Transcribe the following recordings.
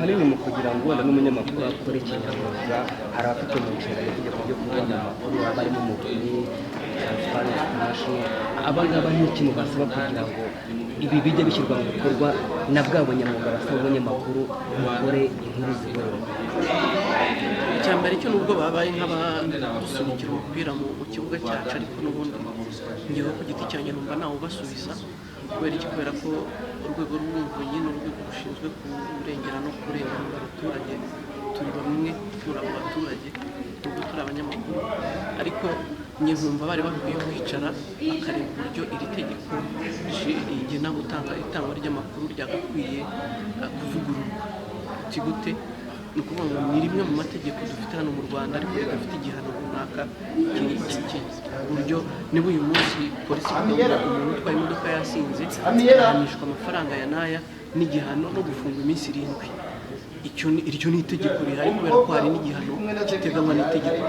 Ahanini mu kugira ngo wenda n'umunyamakuru akore kinyamwuga, hari abafite mu nshingano itegeko ryo kubona amakuru, haba harimo Umuvunyi, Transparency International. Aba ngaba ni iki mubasaba kugira ngo ibi bijye bishyirwa mu bikorwa, na bwa bunyamwuga basaba umunyamakuru, mukore inkuru zigororwa? Icya mbere cyo, nubwo babaye nk'abadusunikira umupira mu kibuga cyacu, ariko n'ubundi ngewe ku giti cyanjye numva nawe ubasubiza. Kubera iki? Kubera ko urwego rw'Umuvunyi ni urwego rushinzwe kurengera no kurenganura abaturage. Turi bamwe muri abo baturage, nubwo turi abanyamakuru, ariko njye nkumva bari bakwiye kwicara bakareba uburyo iri tegeko rigena gutanga itangwa ry'amakuru ryagakwiye kuvugururwa. Uti gute? Ni ukuvuga ngo ni rimwe mu mategeko dufite hano mu Rwanda, ariko ridafite igihano runaka ku buryo niba uyu munsi polisi ivuga ngo umuntu utwaye imodoka yasinze ahanishwa amafaranga ya n'aya n'igihano no gufungwa iminsi 7, iryo ni itegeko rihari kubera ko hari n'igihano giteganywa n'itegeko.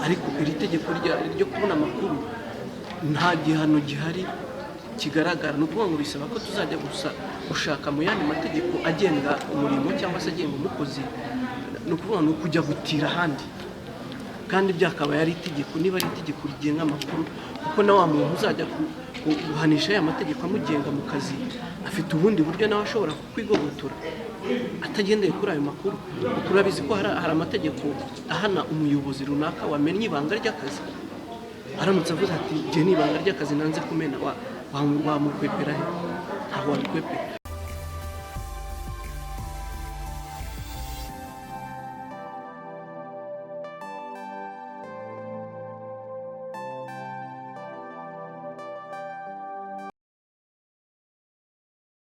Ariko iri tegeko ryo kubona amakuru nta gihano gihari kigaragara. Ni ukuvuga ngo bisaba ko tuzajya gusa gushaka mu yandi mategeko agenga umurimo cyangwa se agenga umukozi. Ni ukuvuga ngo ni ukujya gutira ahandi, kandi byakabaye ari itegeko, niba ari itegeko rigenga amakuru, kuko na wa muntu uzajya guhanisha aya mategeko amugenga mu kazi afite ubundi buryo nawe ashobora kukwigobotora atagendeye kuri ayo makuru, kuko urabizi ko hari amategeko ahana umuyobozi runaka wamennye ibanga ry'akazi. Aramutse avuze ati: "Njye ni ibanga ry'akazi nanze kumena," wamukwepera he? Ntabwo wabikwepera.